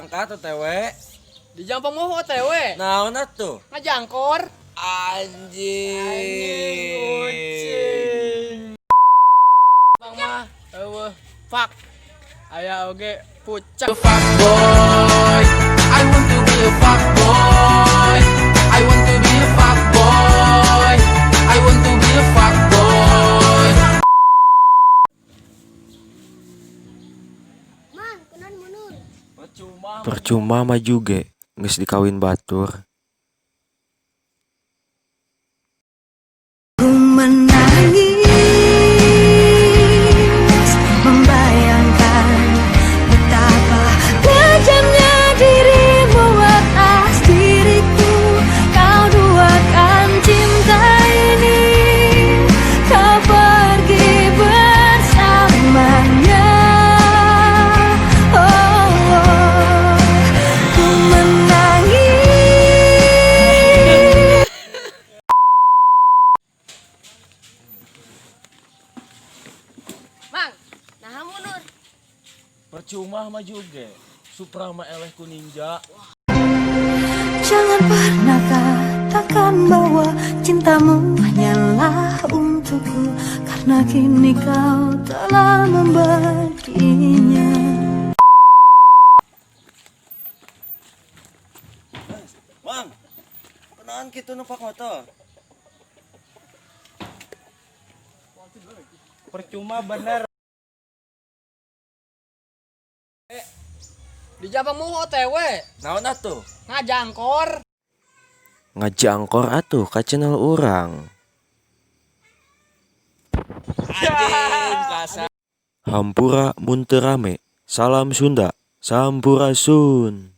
Berangkat OTW. Di Jampang mau OTW. Naon atuh? Ngajangkor. Anjing. Kucing. Bang mah eueuh fuck. Aya oge pucak. Fuck boy. I want to be a fuck boy. I want to be a fuck boy. I want to be a fuck boy. Man, kunaon mundur. Percuma. Percuma maju ge, geus dikawin batur. Ku menangis membayangkan betapa kejamnya dirimu atas diriku. Kau duakan cinta ini, kau pergi bersamanya. Oh, oh, ku menangis. Mang, naha mundur. Percuma maju ge. Supra mah eleh ku Ninja. Jangan pernah katakan bahwa cintamu hanyalah untukku, karena kini kau telah membaginya. Mang, kunaon kitu numpak motor? Percuma bener. Di Jampang mau OTW. Naon atuh? Ngajangkor. Ngajangkor atuh ka channel urang. Anjing, kasar. Hampura mun teu rame. Salam Sunda. Sampurasun.